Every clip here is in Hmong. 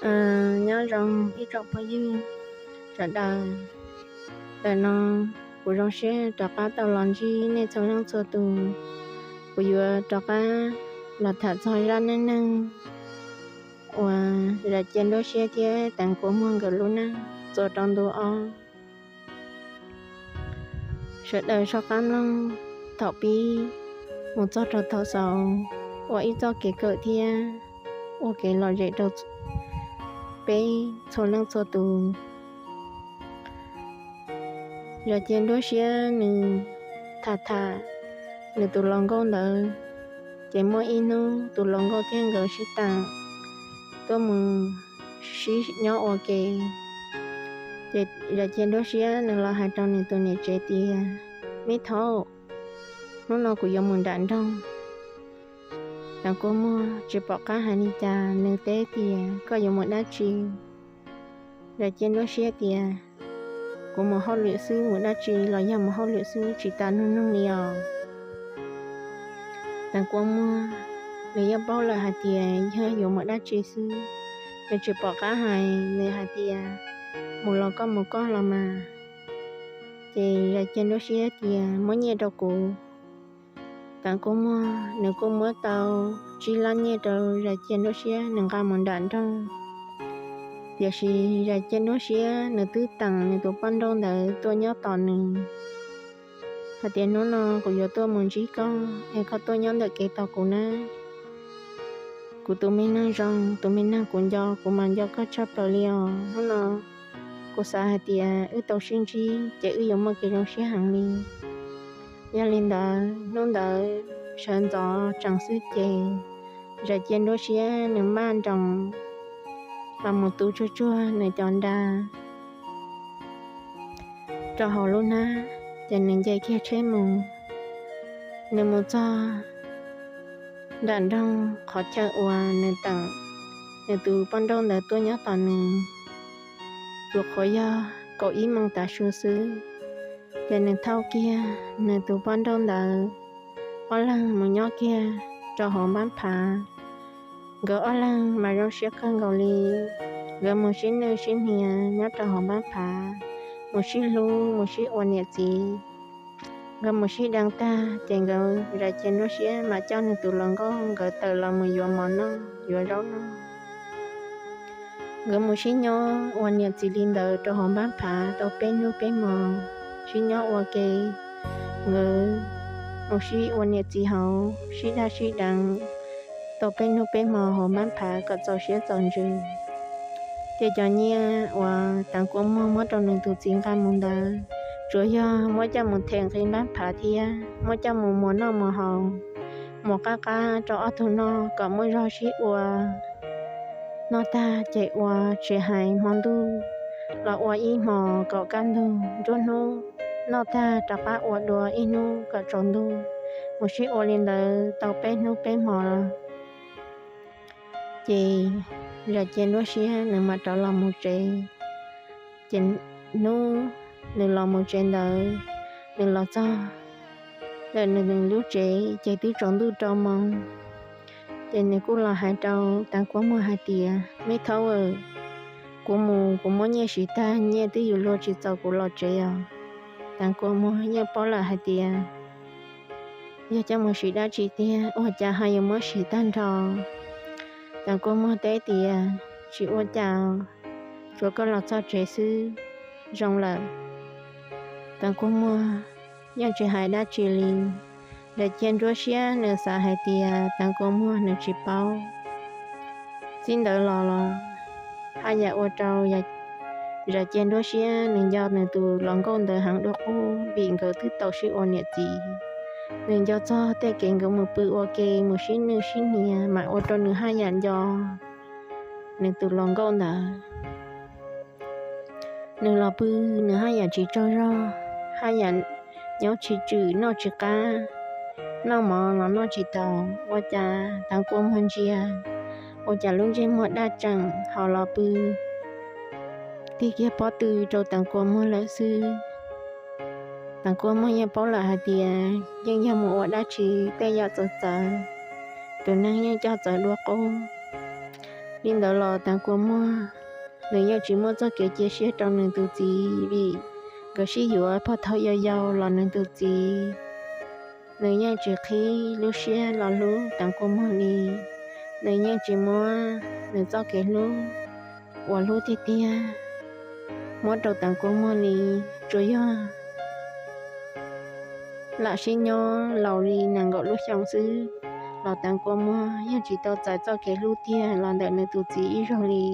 Nyob zoo ib tsoom phooj ywg sawv daws, ntawm no kuv zoo siab rov qab tau los ntsib nej txhua leej txhua tus. Kuv yuav rov qab los tham txog zaj neej neeg uas Zam Cia Nruab Siab thiab Teev Kua Muag nkawd lub neej txuas rau ntu ob. Sawv daws soj qab mloog thaum pib mus txog rau thaum xaus, ua ib txoj kev kawm thiab ua kev lom zem rau peb txhua leej txhua tus. Zam Cia Nruab Siab nws tham tham nws tus hluas nkauj ntawd, ces muaj ib hnub tus hluas nkauj thiab nkawd sib tham tuaj mus sib nyob ua ke. Ces Zam Cia Nruab Siab nws los hais rau nws tus niam tsev tias, Me thaub, hnub no kuv yuav mus nram nroog. Teev Kua Muag tsis pom qab hais li cas, nws teb tias, Koj yuav mus dab tsi? Zam Cia Nruab Siab tias, Kuv mus hauj lwm xwb, mus dab tsi los yog mus hauj lwm xwb, tsis tas nug nug li os. Teev Kua Muag nws yeej paub lawm hais tias yog yuav mus dab tsi xwb, nws tsis pom qab hais, nws hais tias, Mus los koj mus koj los mas. Ces Zam Cia Nruab Siab tias, Muab nyiaj rau kuv. Teev Kua Muag nws kuj muab tau tsib lab nyiaj rau Zam Cia Nruab Siab nws nqa mus nram nroog. Tiam sis Zam Cia Nruab Siab nws twb teem nws tus poj nrauj ntawd tuaj nyob tos nws hais tias, Hnub no kuv yuav tuaj mus ntsib koj es koj tuaj nyob ntawm kev tos kuv nawb. Kuv tus me neeg zoo, tus me neeg kuv nco, kuv mas nco koj tshaj plaws li os. Hnub no kuv xav hais tias wb tau sib ntsib ces wb yuav muaj kev zoo siab heev li. Yog li ntawd hnub ntawd sawv ntxov tseem xwb ces Zam Cia Nruab Siab nws maj nroos los mus tu tsuag tsuag nws cov nra rau hauv lub hnab, ces nws nce kiag tsheb mus. Nws mus txog nram nroog qhov chaw uas nws teem nws tus poj nrauj ntawd tuaj nyob tos nws, tus qhuav yog kaum ib moos tav su xwb, ces nws thauj kiag nws tus poj nrauj ntawd ob leeg mus nyob kiag rau hauv npab phav. Nkawd ob leeg mas zoo siab kawg nkaus li. Nkawd mus sib nwj sib hnia nyob rau hauv npab phav, mus sib hlub mus sib ua niam txiv. Nkawd mus sib deev tag ces nkawd Zam Cia Nruab Siab mam coj nws tus hluas nkauj nkawd tawm los mus yuav mov noj yuav zaub noj. Nkawd mus sib nyob ua niam txiv li ntawd rau hauv npab phav tau peb hnub peb hmo, sib nyob ua ke. Nkawd mus sib ua niam txiv hauv sib daj sib deev tau peb hnub peb hmo hauv npab phav kom txaus siab txaus ntsws. Ces cov nyiaj uas Teev Kua Muag muab rau nws tus txiv nqa mus ntawd tsuas yog muab coj mus them nqi npab phav thiab muab coj mus muas noj muas haus, muas qab qab rau ob tug noj kom muaj zog sib ua. Noj tag ces ua tsis hais hmo ntuj los ua ib hmos kom kaj ntug, nruab hnub noj tag rov qab ua dua ib hnub kom tsaus ntuj. Mus sib ua li ntawd tau peb hnub peb hmo los ces Zam Cia Nruab Siab nws mam rov los mus tsev. Ces hnub nws los mus tsev ntawd, nws los txog ntawm nws lub tsev ces twb tsaus ntuj rau moo. Ces nws kuj los hais rau Teev Kua Muag hais tias, Me thaub, kuv mus kuv muab nyiaj siv tag, nyiaj twb yuav luag tsis txaus kuv los tsev os. Teev Kua Muag yeej paub lawm hais tias yog coj mus siv dab tsi tiag, ua cas ho yuav muab siv tag nrho. Teev Kua Muag teb tias, Tsis ua cas, tsuas koj los txog tsev xwb, zoo lawm. Teev Kua Muag yeej tsis hais dab tsi li. Zam Cia Nruab Siab nws xav hais tias Teev Kua Muag nws tsis paub. Txij ntawd los los haj yam ua rau Zam Cia Nruab Siab nws nco nws tus hluas nkauj ntawd heev dua qub vim nkawd twb tau sib ua niam txiv. Nws nco txog tej kev nkawd mus pw ua ke mus sib nwj sib hnia mas ua rau nws haj yam nco nws tus hluas nkauj ntawd. Nws los pw, nws haj yam tsis tsaug zog, haj yam nyob tsis tswm noj tsis qab, noj mov los noj tsis taus. Ua cas Teev Kua Muag ntsia, ua cas lub ntsej muag daj tseem ho los pw tig kiag pob tw rau Teev Kua Muag lawm xwb. Teev Kua Muag yeej paub lawm hais tias yeej yog mus ua dab tsi tej yam txawv txawv, tus neeg yeej coj txawv dua qub. Li ntawd los Tav Kua Muag nws yeej tsis muaj txoj kev cia siab rau nws tus txiv vim nkawd sib yuav puag thaum yau yau los nws tus txiv nws yeej tsis qhib lub siab los hlub Tav Kua Muag li. Nws yeej tsis muab nws txoj kev hlub uas hlub tiag tiag muab rau Tav Kua Muag li. Tsuas yog lam sib nyob laus li nees nkaum lub xyoo xwb los Tav Kua Muag yeej tsis tau txais txoj kev hlub tiag los ntawm nws tus txiv ib zaug li,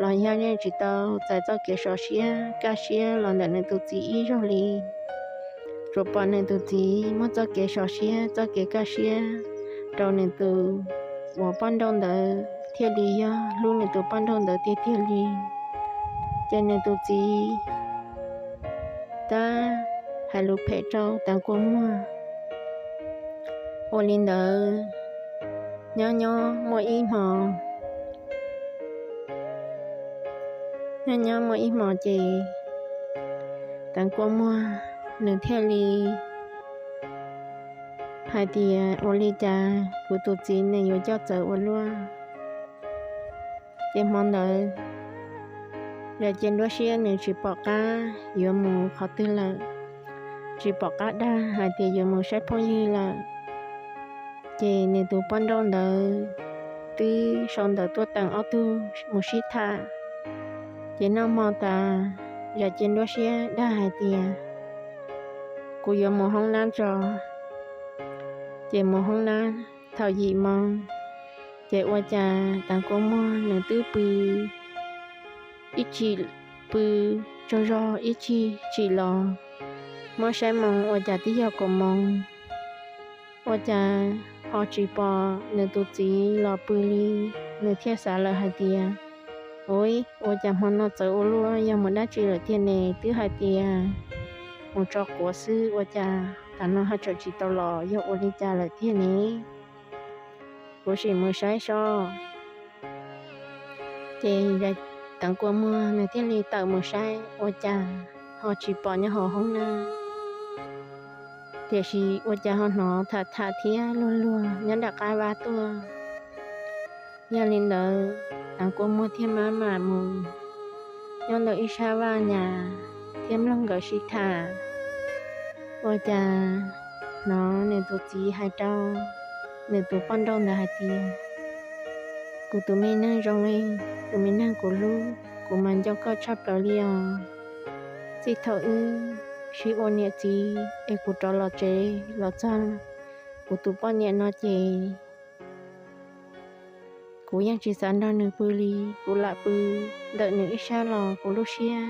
los yog yeej tsis tau txais txoj kev sov siab kaj siab los ntawm nws tus txiv ib zaug li. Tsuas pom nws tus txiv muab txoj kev sov siab txoj kev kaj siab rau nws tus uas poj nrauj ntawd thiaj li yog hlub nws tus poj nrauj ntawd tiag tiag li. Ces nws tus txiv tab hais lus phem rau Tav Kua Muag. Ua li ntawd, nyob nyob muaj ib hmo, nyob nyob muaj ib hmo ces Tav Kua Muag nws thiaj li hais tias, ua li cas kuv tus txiv nws yuav coj txawv ua luaj? Ces hmo ntawd Zam Cia Nruab Siab nws tsis pom qab yuav mus qhov twg lawm, tsis pom qab dag hais tias yuav mus saib phooj ywg lawm. Ces nws tus poj nrauj ntawd twb sau ntawv tuaj teem ob tug mus sib tham. Ces noj hmo tas, Zam Cia Nruab Siab dag hais tias, kuv yuav mus hoob nab tso. Ces mus hoob nab thaum yim moo, ces ua cas Tav Kua Muag nws twb pw ib tsim, pw tsaug zog ib tsim los, muab saib moo ua cas twb yog kaum moo. Ua cas ho tsis pom nws tus txiv los pw li, nws thiaj xav lawm hais tias, ua, ua cas hmo no txawv ua luaj, yog mus dab tsi lawm tiag ne? Twb hais tias mus tso quav xwb, ua cas tav no ho tseem tsis tau los, yog ua li cas lawm tiag ne? Kuv sim mus saib sob. Ces Tav Kua Muag nws thiaj li tawm mus saib, ua cas ho tsis pom nyob hauv hoob nab, tiam sis ua cas ho hnov tham tham thiab luag luag nyob nram qab vaj tuaj. Yog li ntawd, Tav Kua Muag thiaj maj mam mus nyob ntawm ib sab vaj nyas thiab mloog nkawd sib tham. Ua cas hnov nws tus txiv hais rau nws tus poj nrauj ntawd hais tias, kuv tus me neeg zoo li, tus me neeg kuv hlub, kuv mas nco koj tshaj plaws li os. Txij thaum wb sib ua niam txiv es kuv rov los tsev los txog kuv tus poj niam no ces kuv yeej tsis xav nrog nws pw li. Kuv lam pw ntawm nws ib sab los kuv lub siab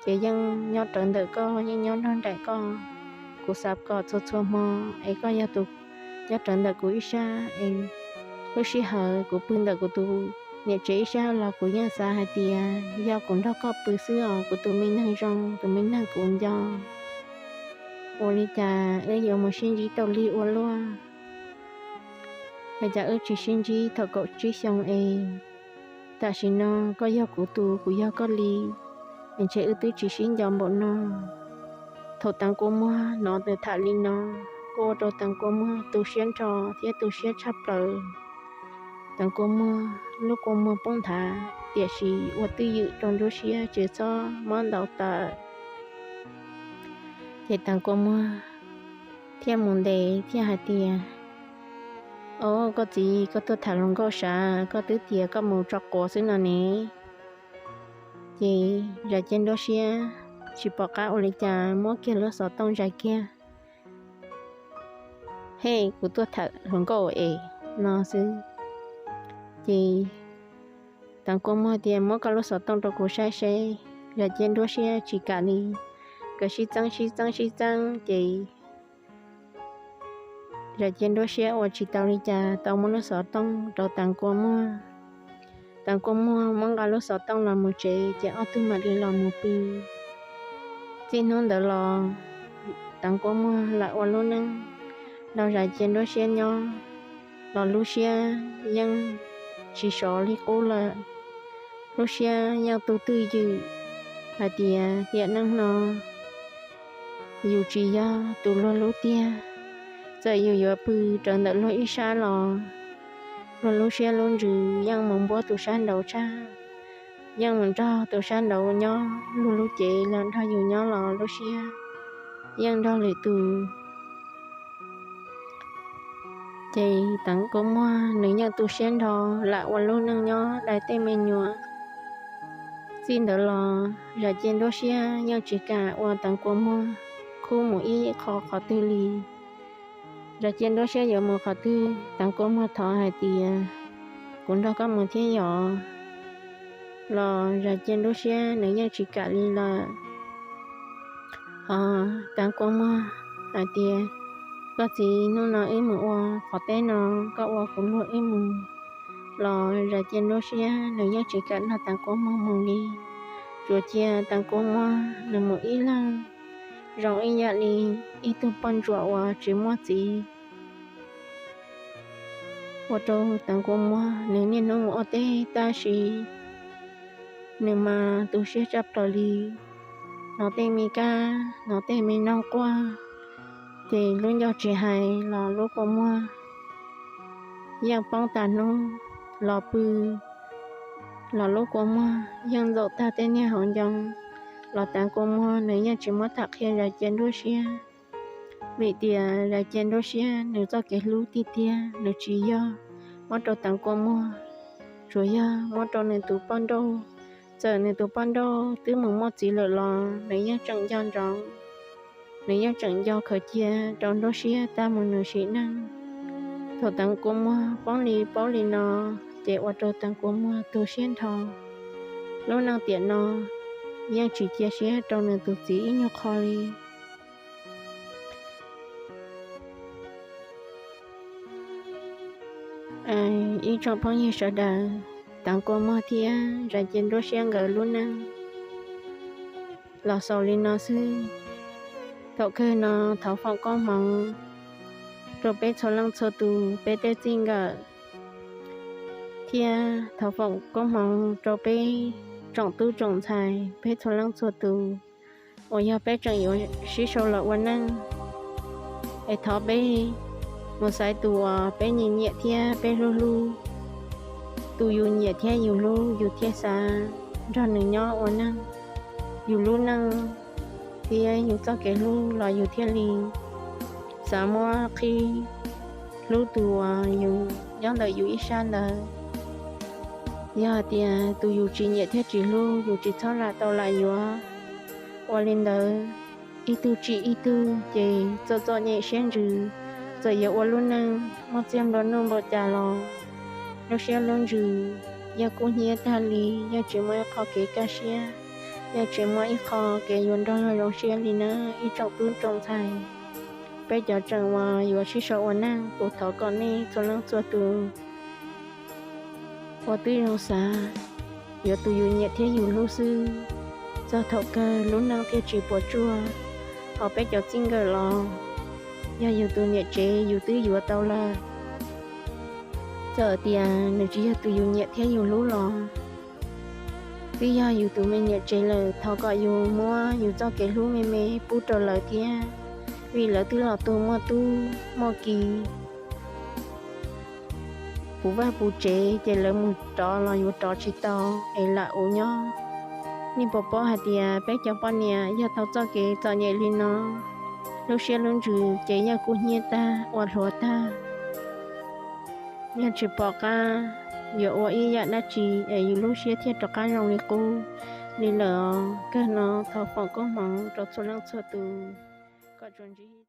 ces yeej nyob rawv ntawm koj, yeej nyob nrog nraim koj. Kuv xav kom txhua txhua hmo es koj yog tus nyob rawv ntawm kuv ib sab es lub sij hawm kuv pw ntawm kuv tus niam tsev ib sab los kuv yeej xav hais tias yog kuv nrog koj pw xwb os, kuv tus me neeg zoo, tus me neeg kuv nco. Ua li cas wb yuav mus sib ntsib tau lig ua luaj? Ua cas wb tsis sib ntsib thaum kaum tsib xyoo es tam sim no koj yog kuv tus, kuv yog koj li, es ntshe wb twb tsis sib nco npaum no. Thaum Tav Kua Muag hnov nws tham li no, kuj ua rau Tav Kua Muag tu siab nrho thiab tu siab tshaj plaws. Tav Kua Muag lub kua muag poob nthav, tiam sis ua twj ywm rau nruab siab tsis txhob muab ntaus tawm. Ces Tav Kua Muag thiaj mus ntes thiaj hais tias, o, koj txiv, koj tuaj tham hluas nkauj sav, koj twb tias koj mus tso quav xwb no ne. Ces Zam Cia Nruab Siab tsis pom qab ua li cas, muab kiag lub xov tooj zais kiag, hej, kuv tuaj tham hluas nkauj es no xwb. Ces Tav Kua Muag tias, muab koj lub xov tooj rau kuv saib seb. Zam Cia Nruab Siab tsis kam li, nkawd sib txeeb sib txeeb sib txeeb ces Zam Cia Nruab Siab ua tsis tau li cas tau muab lub xov tooj rau Tav Kua Muag. Tav Kua Muag muab nqa lub xov tooj los mus tsev ces ob tug mam li los mus pw. Txij hnub ntawd los Tav Kua Muag lam ua lub neej nrog Zam Cia Nruab Siab nyob los lub siab yeej tsis sov li qub lawm. Lub siab yeej tu twj ywm hais tias tiam neej no yus tsis yog tus luag hlub tiag, txawm yus yuav pw rau ntawm luag ib sab los Luag lub siab lub ntsws yeej mus npuab tus sab nraud tshaj, yeej mus nrog tus sab nraud nyob, luag lub cev los nrog yus nyob los lub siab yeej nrog lwm tus. Ces Teev Kua Muag nws yeej tu siab nrho lam ua lub neej nyob dai tej me nyuam. Txij ntawd los Zam Cia Nruab Siab yeej tsis kam ua Teev Kua Muag khub mus ib qho qhov twg li. Zam Cia Nruab Siab yuav mus qhov twg, Teev Kua Muag thov hais tias, kuv nrog koj mus thiab yom, los Zam Cia Nruab Siab nws yeej tsis kam li lawm. Ho Teev Kua Muag hais tias, koj txiv, hnub no wb mus ua qhov teb no, koj ua kuv luag wb mus, los Zam Cia Nruab Siab nws yeej tsis kam nrog Teev Kua Muag mus li. Tsuas cia Teev Kua Muag nws mus ib leeg, zoo ib yam li ib tug poj ntsuam uas tsis muaj txiv. Ua rau Teev Kua Muag nws niaj hnub mus ua teb tab sis nws mas tu siab tshaj plaws li. Hnov tej me kab, hnov tej me noog quaj, ces lub ncauj tsis hais los lub kua muag yeej poob tas hnub, los pw los lub kua muag yeej ntxaum tag tej niag hauv ncoo, los Teev Kua Muag nws yeej tsis muab tham qhia Zam Cia Nruab Siab. Vim tias Zam Cia Nruab Siab nws txoj kev hlub tiag tiag nws tsis yog muab rau Teev Kua Muag, tsuas yog muab rau nws tus poj nrauj. Txawm nws tus poj nrauj twb mus muaj txiv lawm los nws yeej tseem nco ntsoov, nws yeej tseem nco khaws cia rau Nruab Siab tag mus nws sim neej. Thaum Teev Kua Muag poob li paub li no, ces ua rau Teev Kua Muag tu siab nrho. Lub neej tiam no yeej tsis cia siab rau nws tus txiv ib nyuag qho li. Ib tsoom phooj ywg sawv daws, Teev Kua Muag thiab Zam Cia Nruab Siab nkawd lub neej los xaus li no xwb. Thaum kawg no thov foom koob hmoov rau peb txhua leej txhua tus, peb tej txij nkawm, thiab thov foom koob hmoov rau peb tsoom tub tsoom ntxhais, peb txhua leej txhua tus uas yog peb tseem yuav sib sau los ua neej, es thov peb mus xaiv tus uas peb nyiam nyiam thiab peb hlub hlub. Tus yus nyiam thiab yus hlub yus thiaj xav nrog nws nyob ua neej. Yus lub neej thiab yus txoj kev hlub los yus thiaj li xav muab qhib hlub tus uas yus nyob ntawm yus ib sab ntawd. Yog hais tias tus yus tsis nyiam thiab tsis hlub, yus tsis txhob lam tau lam yuav. Ua li ntawd, ib tug tsim ib tug ces txom txom nyem siab ntsws. Txawm yuav ua lub neej muaj txiag nplua nuj npaum cas los lub siab lub ntsws yeej kub hnyiab tag li, yeej tsis muaj ib qho kev kaj siab, yeej tsis muaj ib qho kev yuav nrog luag zoo siab li na ib tsoom tub tsoom ntxhais. Peb cov tseem uas yuav sib sau ua neej, kuv thov kom nej txhua leej txhua tus ua tib zoo xav yuav tus yus nyiam thiab yus hlub xwb, txog thaum kawg lub neej thiaj tsis puas tsuaj. Ho peb cov txij nkawm los, yog yus tus niam tsev yus twb yuav tau lawm, txawm tias nws tsis yog tus yus nyiam thiab yus hlub los twb yog yus tus me niam tsev lawm, thov kom yus muab yus txoj kev hlub me me pub rau lawv thiab, vim lawv twb los tuag muaj tub muaj ki puv vaj puv tsev, ces lawv mus rov los yuav rov tsis tau, es lam ua nyob. Nej puas paub hais tias peb cov poj niam yog tau txoj kev txom nyem li no, lub siab lub ntsws ces yeej kub hnyiab tag ua hluav tag, yeej tsis pom qab yuav ua ib yam dab tsi es yus lub siab thiaj rov qab zoo li qub li lawm. Kawg no thov foom koob hmoov rau txhua leej txhua tus kom tsuas ntsib